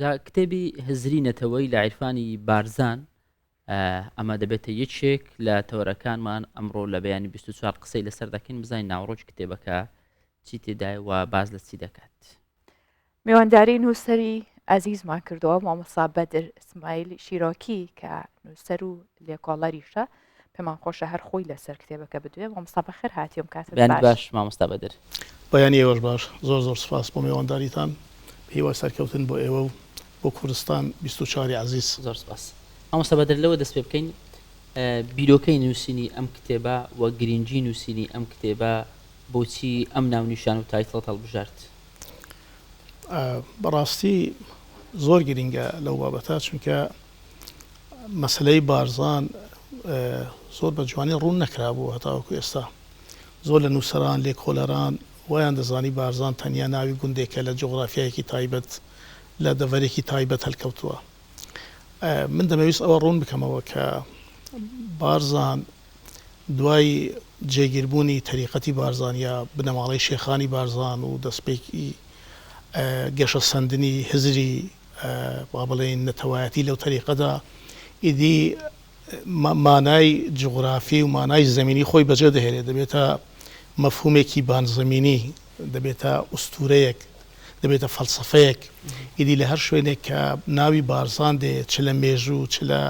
جا کتێبی هزری نەتەوەیی لە عیرفانی بارزان ئەمە دەبێتە یەکێک لە تەوەرەکانمان ئەمڕۆ لە بەیانی 24 قسەی لەسەر دەکەین بزانین ناوەڕۆکی کتێبەکە چی تێدایە و باس لە چی دەکات. میوانداری نووسەری ئازیزمان کردووە مامۆستا بەدر ئیسماعیل شیرۆکی کە نووسەر و لێکۆڵەریشە پێمان خۆشە هەر خۆی لەسەر کتێبەکە بدوێ مامۆستا بەخێر هاتیوم کاتت بەیانیت باش مامۆستا بەدر. بەیانی ئێوەش باش زۆر زۆر سوپاس بۆ مێوانداریتان بەهیوای سەرکەوتن بۆ ئێوە و بۆ کوردستان 24 ی عەزیز. زۆر سوپاس مامۆستا بەدر لەوە دەست پێ بکەین بیرۆکەی نووسینی ئەم کتێبە و گرینگی نووسینی ئەم کتێبە بۆچی ئەم ناونیشان و title ەت هەڵبژارد؟ بەڕاستی زۆر گرینگە لەو بابەتە چونکە مەسەلەی بارزان زۆر بە جوانی ڕوون نەکرابوو هەتاوەکو ئێستا. زۆر لە نووسەران، لێکۆلەران وایان دەزانی بارزان تەنیا ناوی گوندێکە لە جوغرافیایەکی تایبەت لە دەڤەرێکی تایبەت هەلکەوتووە. من دەمەویست ئەوە ڕوون بکەمەوە کە بارزان دوای جێگیربوونی تەریقەتی بارزان یا بنەماڵەی شێخانی بارزان و دەستپێکی گەشەسەندنی هزری با بڵێین نەتەوایەتی لەو تەریقەدا ئیدی مانای جوغرافی و مانای زەمینی خۆی بەجێ دەهێلێ، دەبێتە مەفهومێکی بانزەمینی، دەبێتە ئوستورەیەک، دەبێتە فەلسەفەیەک. ئیدی لە هەر شوێنێک کە ناوی بارزان دێ چ لە مێژوو چ لە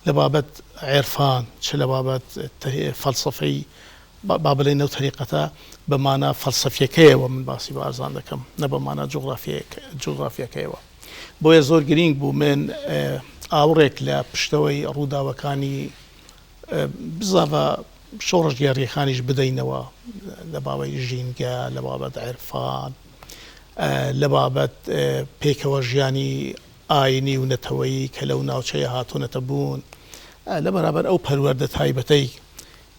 لە بابەت عێرفان چ لە بابەت فەلسەفەی با بڵێین لەو تەریقەتە بە مانا فەلسەفیەکەیەوە من باسی بارزان دەکەم نە بە مانا جوغرافیەکەیەوە. بۆیە زۆر گرینگ بوو من ئاوڕێک لە پشتەوەی ڕووداوەکانی بزاڤە شۆڕشگێڕیەکانیش بدەینەوە لە باوەی ژینگە، لە بابەت عێرفان، لە بابەت پێکەوە ژیانی ئاینی و نەتەوەیی کە لەو ناوچەیە هاتوونەتە بوون، لە بەرابەر ئەو پەروەردە تایبەتەی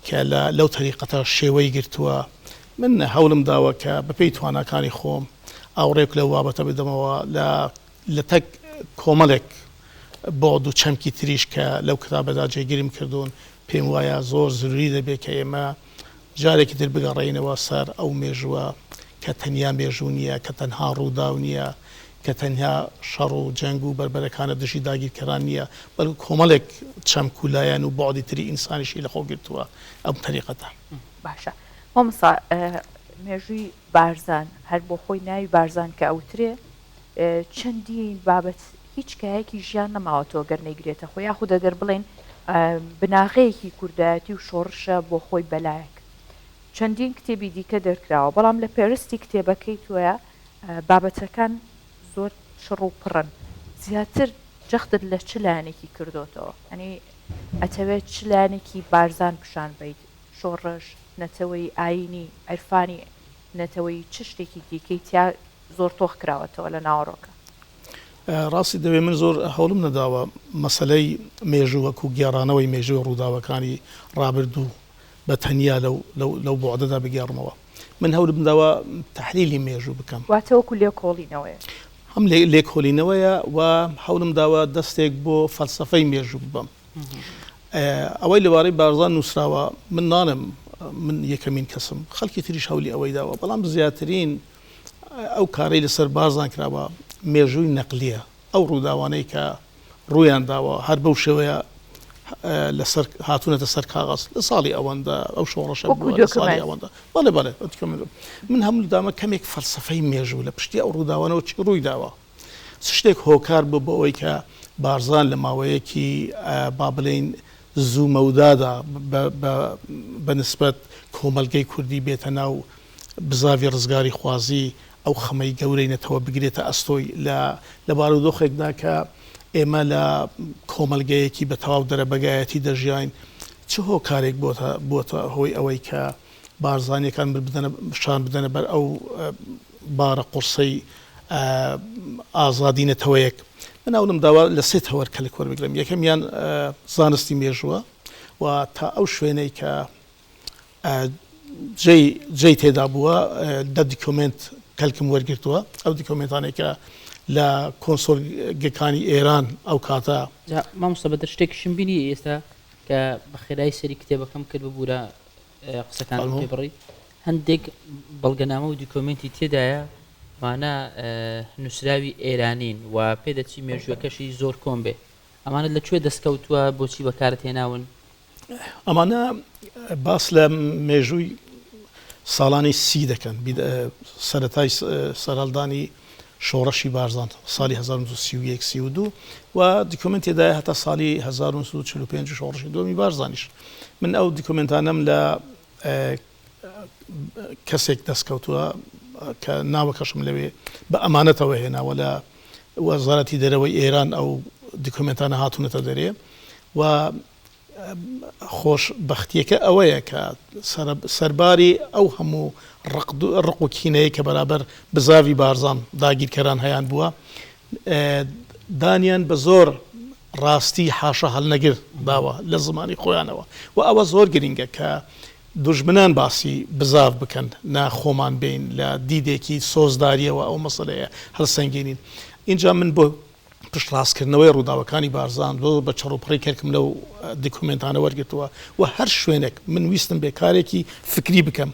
کە لە لەو تەریقەتە شێوەی گرتووە، من هەوڵم داوە کە بە پێی تواناکانی خۆم ئاوڕێک لەو بابەتە بدەمەوە لە لە تەک کۆمەڵێک بۆعد و چەمکی تریش کە لەو کتابەدا جێگیرم کردوون، پێم وایە زۆر زروری دەبێ کە ئێمە جارێکی تر بگەڕێینەوە سەر ئەو مێژووە کە تەنیا مێژوو نییە، کە تەنها ڕووداو نییە، کە تەنیا شەڕ و جەنگ و بەربەرەکانە دژی داگیرکەران نییە، بەڵکو کۆمەڵێک چەمک و لایەن و بوعدی تری ئینسانیشی لەخۆ گرتووە ئەم تەریقەتە. باشە مامۆستا مێژووی بارزان هەر بۆ خۆی ناوی بارزان کە ئەوترێ چەندین بابەت هیچ کایەکی ژیان نەماوەتەوە گەر نەیگرێتە خۆ یاخود ئەگەر بڵێین بناغەیەکی کوردایەتی و شۆڕشە بۆ خۆی بەلایەک چەندین کتێبی دیکە دەرکراوە بەڵام لە پێرستی کتێبەکەی تۆیا بابەتەکان زۆر چڕ و پڕن زیاتر جەختت لە چ لایەنێکی کردۆتەوە یانی ئەتەوێت چ لایەنێکی بارزان پیشان بەیت شۆڕش نەتەوەیی ئایینی عیرفانی نەتەوەیی چ شتێکی دیکەی تیا زۆر تۆخ کراوەتەوە لە ناوەڕۆکە. ڕاستی دەوێ من زۆر هەوڵم نەداوە مەسەلەی مێژوو وەکوو گێڕانەوەی مێژووی ڕووداوەکانی ڕابردوو بە تەنیا لەو لەو لەو بوعدەدا بگێڕمەوە. من هەولم داوە تەحلیلی مێژوو بکەم. واتە وەکوو لێکۆڵینەوەیەک. هەم لێکۆلینەوەیە و هەولم داوە دەستێک بۆ فەلسەفەی مێژوو ببەم. ئەوەی لەبارەی بارزان نووسراوە من ناڵێم من یەکەمین کەسم، خەڵکی تریش هەولی ئەوەی داوە، بەڵام زیاترین ئەو کارەی لەسەر بارزان کراوە مێژووی نەقلییە، ئەو ڕووداوانەی کە ڕوویان داوە هەر بەو شێوەیە لەسەر هاتوونەتە سەر کاغەز لە ساڵی ئەوەندە ئەو شۆڕشە بووە لە ساڵی ئەوەندە بەڵێ بەڵێ من هەموو دامە کەمێک فەلسەفەی مێژوو لە پشتی ئەو ڕووداوانەوە چی ڕووی داوە چ شتێک هۆکار بوو بۆ ئەوەی کە بارزان لە ماوەیەکی با بڵێین زوو مەودادا بە نسبەت کۆمەڵگەی کوردی بێتە ناو بزاڤی ڕزگاریخوازی ئەو خەمەی گەورەی نەتەوە بگرێتە ئەستۆی لە لە بارودۆخێکدا کە ئێمە لە کۆمەڵگەیەکی بە تەواو دەرەبەگایەتی دەژیاین چ هۆکارێک بۆتە بۆتە هۆی ئەوەی کە بارزانیەکان مل بدەنە شان بدەنە بەر ئەو بارە قوڕسەی ئازادی نەتەوەیەک من هەوڵم داوە لە سێ تەوەر کەلک وەربگرم یەکەمیان زانستی مێژووە و تا ئەو شوێنەی کە جێی جێی تێدا بووە دە دیکۆمێنت کەلکم وەرگرتووە ئەو دیکۆمێنتانەی کە لە کۆنسۆلگەکانی ئێران ئەو کاتە جا مامۆستا بەدر شتێکیشم بینی ئێستا کە بە خێرایی سەری کتێبەکەم کرد ببوورە قسەکانم پێ بڕی هەندێک بەڵگەنامە و دیکۆمێنتی تێدایە. ئەمانە نووسراوی ئێرانین و پێدەچی مێژووەکەشی زۆر کۆن بێ. ئەمانەت لە کوێ دەست کەوتووە؟ بۆچی بەکارت هێناون؟ ئەمانە باس لە مێژووی ساڵانی سی دەکەن، سەرەتای سەرهەڵدانی شۆڕشی بارزان ساڵی 1931 32 و دیکۆمنت تێدایە هەتا ساڵی 1945 شۆڕشی دووەمی بارزانیش. من ئەو دیکۆمنتانەم لە کەسێک دەست کەوتووە کە ناوەکەشم لەوێ بە ئەمانەتەوە هێناوە لە وەزارەتی دەرەوەی ئێران ئەو دیکۆمێنتانە هاتوونەتە دەرێ و خۆش بەختیەکە ئەوەیە کە سەرباری ئەو هەموو ڕق و کینەیە کە بەرابەر بزاوی بارزان داگیرکەران هەیان بووە دانیان بە زۆر ڕاستی حاشا هەڵنەگر داوە لە زمانی خۆیانەوە و ئەوە زۆر گرینگە کە دوژمنان باسی بزاڤ بکەن نا خۆمان بێین لە دیدێکی سۆزداریەوە ئەو مەسەلەیە هەڵسەنگێنین. ئینجا من بۆ پشتڕاستکردنەوەی ڕووداوەکانی بارزان زۆر بە چڕوپڕی کەلکم لەو دیکۆمێنتانە وەرگرتووە و هەر شوێنێک من ویستم بێ کارێکی فکری بکەم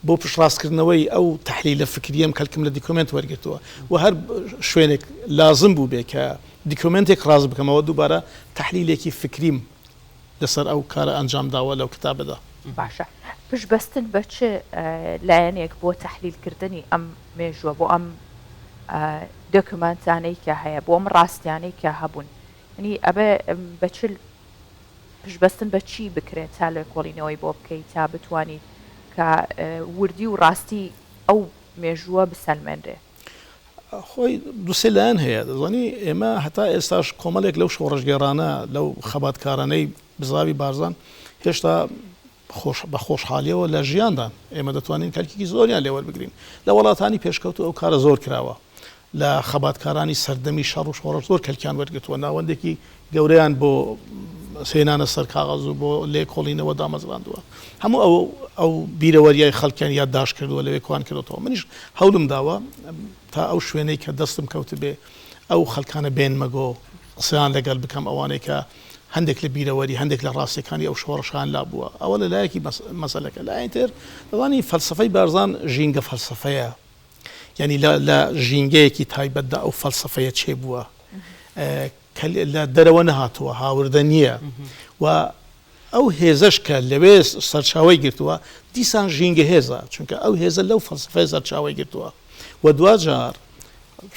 بۆ پشتڕاستکردنەوەی ئەو تەحلیلە فکریەم کەلکم لە دیکۆمێنت وەرگرتووە و هەر شوێنێک لازم بوو بێ کە دیکۆمێنتێک ڕاست بکەمەوە دووبارە تەحلیلێکی فکریم لەسەر ئەو کارە ئەنجام داوە لەو کتابەدا. باشە پشت بەستن بە چ لایەنێک بۆ تەحلیل کردنی ئەم مێژووە بۆ ئەم دۆکیومێنتانەی کە هەیە بۆ ئەم ڕاستیانەی کە هەبوون یانی ئەبێ بە چ پشت بەستن بە چی بکرێت تا لێکۆڵینەوەی بۆ بکەیت تا بتوانیت کە وردی و ڕاستی ئەو مێژووە بسەلمێنرێ؟ خۆی دوسێ لایەن هەیە دەزانی ئێمە هەتا ئێستاش کۆمەڵێک لەو شۆڕشگێڕانە لەو خەباتکارانەی بزاوی بارزان هێشتا خۆش بە خۆشحالیەوە لە ژیاندان ئێمە دەتوانین کەلکێکی زۆریان لێ وەربگرین لە وڵاتانی پێشکەوتو ئەو کارە زۆر کراوە لە خەباتکارانی سەردەمی شەڕ و شۆڕش زۆر کەلکیان وەرگرتووە ناوەندێکی گەورەیان بۆ هێنانە سەر کاغەز و بۆ لێکۆڵینەوە دامەزراندووە. هەموو ئەو ئەو بیرەوەریای خەڵکیان یادداشت کردووە لەوێ کۆیان کردۆتەوە. منیش هەولم داوە تا ئەو شوێنەی کە دەستم کەوتبێ ئەو خەڵکانە بێنمە گۆ، قسەیان لەگەڵ بکەم، ئەوانەی کە هەندێک لە بیرەوەری، هەندێک لە ڕاستییەکانی ئەو شۆڕشەیان لا بووە. ئەوە لە لایەکی مەسەلەکە. لایەنی تر دەزانی فەلسەفەی بارزان ژینگە فەلسەفەیە. یانی لە لە ژینگەیەکی تایبەتدا ئەو فەلسەفەیە چێ بووە کە لە دەرەوە نەهاتووە، هاوردە نییە و ئەو هێزەش کە لەوێ سەرچاوەی گرتووە دیسان ژینگە هێزە، چونکە ئەو هێزە لەو فەلسەفەیە سەرچاوەی گرتووە و دواجار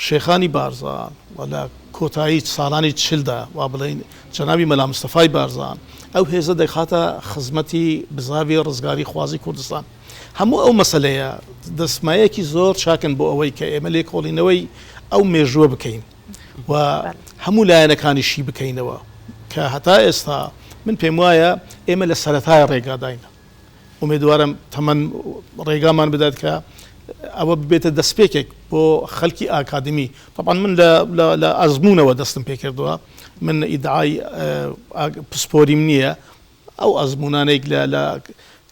شێخانی بارزان و لە کۆتایی ساڵانی چلدا وا بڵێین جەنابی مەلا مستەفای بارزان ئەو هێزە دەخاتە خزمەتی بزاڤی ڕزگاریخوازی کوردستان. هەموو ئەو مەسەلەیە دەستمایەکی زۆر چاکن بۆ ئەوەی کە ئێمە لێکۆڵینەوەی ئەو مێژووە بکەین و هەموو لایەنەکانی شی بکەینەوە کە هەتا ئێستا من پێم وایە ئێمە لە سەرەتای ڕێگاداین ئومێدوارم تەمەن ڕێگامان بدات کە ئەوە ببێتە دەستپێکێک بۆ خەلکی ئاکادمی طبعا من لە ئەزمونەوە دەستم پێکردووە من ئیدعای پسپۆریم نییە ئەو ئەزموونانەی لە لە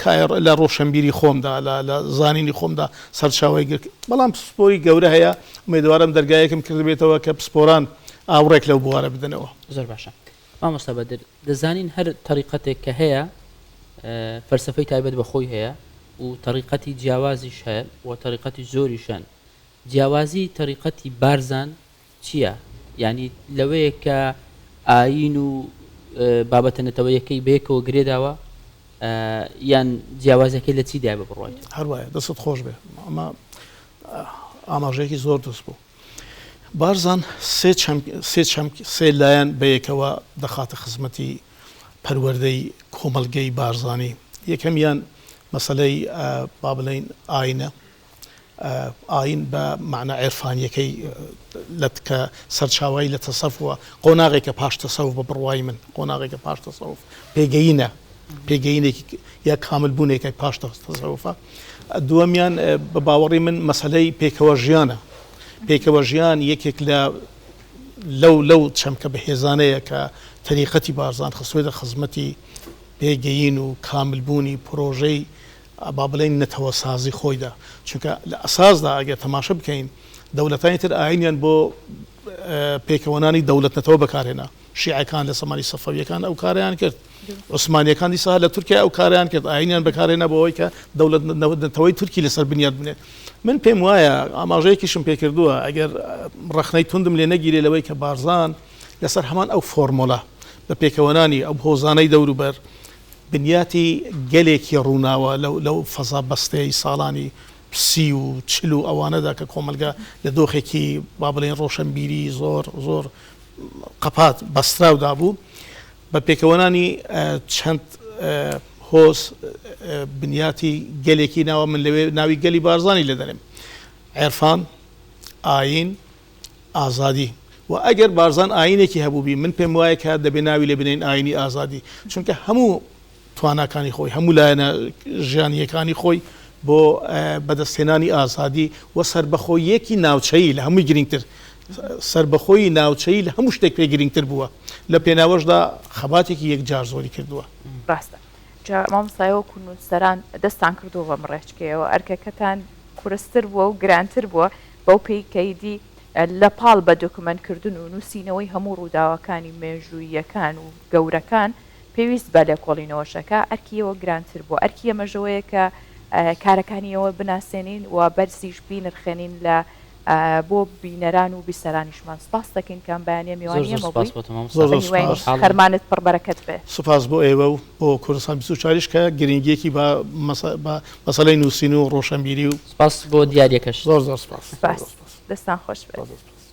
کایە لە ڕۆشەنبیری خۆمدا لە لە زانینی خۆمدا سەرچاوەی گرت بەڵام پسپۆری گەورە هەیە ئومێدوارم دەرگایەکم کردبێتەوە کە پسپۆران ئاوڕێک لەو بوارە بدەنەوە. زۆر باشە مامۆستا بەدر دەزانین هەر تەریقەتێک کە هەیە فەلسەفەی تایبەت بە خۆی هەیە و تەریقەتی جیاوازیش هەیە و تەریقەتی زۆریش هەن جیاوازی تەریقەتی بارزان چیە؟ یانی لەوەیە کە ئایین و بابەتە نەتەوەیەکەی بەیەکەوە گرێداوە یان جیاوازەکەی لە چیدایە بە بڕوای تۆ؟ هەر وایە دەستت خۆش بێ ئەمە ئاماژەیەکی زۆر دروست بوو. بارزان سێ چەمک سێ چەمک سێ لایەن بەیەکەوە دەخاتە خزمەتی پەروەردەی کۆمەڵگەی بارزانی. یەکەمیان مەسەلەی با بڵێین ئاینە ئایین بە مەعنا عێرفانییەکەی لە کە سەرچاوەی لە تەسەفوە، قۆناغێکە پاش تەسەوف بە بڕوای من قۆناغێکە پاش تەسەوف، پێگەیینە، پێگەیینێکی یا کامل بوونێکە پاش تەسەوفە. دووەمیان بە باوەڕی من مەسەلەی پێکەوە ژیانە. پێکەوە ژیان یەکێک لە لەو لەو چەمکە بەهێزانەیە کە تەریقەتی بارزان خستوویەتە خزمەتی پێگەیین و کامل بوونی پرۆژەی با بڵێین نەتەوەسازی خۆیدا، چونکە لە ئەساسدا ئەگەر تەماشە بکەین دەولەتانی تر ئاینیان بۆ پێکەوەنانی دەولەت نەتەوە بەکارهێنا، شیعەکان لە زەمانی سەفەویەکان ئەو کارەیان کرد، عوسمانیەکان دیسا لە تورکیا ئەو کارەیان کرد، ئاینیان بەکارهێنا بۆ ئەوەی کە دەولەت نەتەوەی تورکی لەسەر بنیات بنێن. من پێم وایە ئاماژەیەکیشم پێکردووە ئەگەر ڕەخنەی توندم لێ نەگیرێ لەوەی کە بارزان لەسەر هەمان ئەو فۆرمۆلە بە پێکەوەنانی ئەو هۆزانەی دەوروبەر بنیاتی گەلێکی ڕووناوە لەو فەزا بەستەیەی ساڵانی سی و چل و ئەوانەدا کە کۆمەلگە لە دۆخێکی با بڵێین ڕۆشەنبیری زۆر زۆر قەپات بەستراودا بوو بە پێکەوەنانی چەند هۆز بنیاتی گەلێکی ناوە من لەوێ ناوی گەلی بارزانی لێ دەنێم عێرفان ئایین ئازادی و ئەگەر بارزان ئایینێکی هەبووبی من پێم وایە کە دەبێ ناوی لێ بنێین ئایینی ئازادی چونکە هەموو تواناکانی خۆی هەموو لایەنە ژیانییەکانی خۆی بۆ بەدەستهێنانی ئازادی و سەربەخۆییەکی ناوچەیی لە هەمووی گرینگتر سەربەخۆیی ناوچەیی لە هەموو شتێک پێ گرینگتر بووە لە پێناوەشدا خەباتێکی یەکجار زۆری کردووە. ڕاستە. جا مامۆستا ئێوە وەکوو نووسەران دەستتان کردووە بەم ڕێچکەیەوە، ئەرکەکەتان قورستر بووە و گرانتر بووە بەو پێی کە ئیدی لە پاڵ بە دۆکومێنت کردن و نووسینەوەی هەموو ڕووداوەکانی مێژووییەکان و گەورەکان پێویست بە لێکۆڵینەوەش ئەکا، ئەرکی ئێوە گرانتر بووە، ئەرکی ئێمەش ئەوەیە کە کارەکانی ئێوە بناسێنین و بەرزیش بینرخێنین لە بۆ بینەران و بیسەرانیشمان. سوپاست دەکەین کە ئەم بەیانییە زۆر میوانی زۆر ئێمە سوپاس بووی. بۆ تۆ مامۆستا زۆر بە زۆر هیوای سوپاس. خۆشحاڵم. خەرمانت پڕ بەرەکەت بێ. سوپاس بۆ ئێوە و بۆ کوردستان 24یش کە گرنگییەکی بە بە مەسەلەی نووسین و ڕۆشەنبیری و سوپاس بۆ دیارییەکەشت. زۆر زۆر سوپاس. زۆر سوپاس. زۆر سوپاس. دەستان خۆش بێت. زۆر زۆر سوپاس.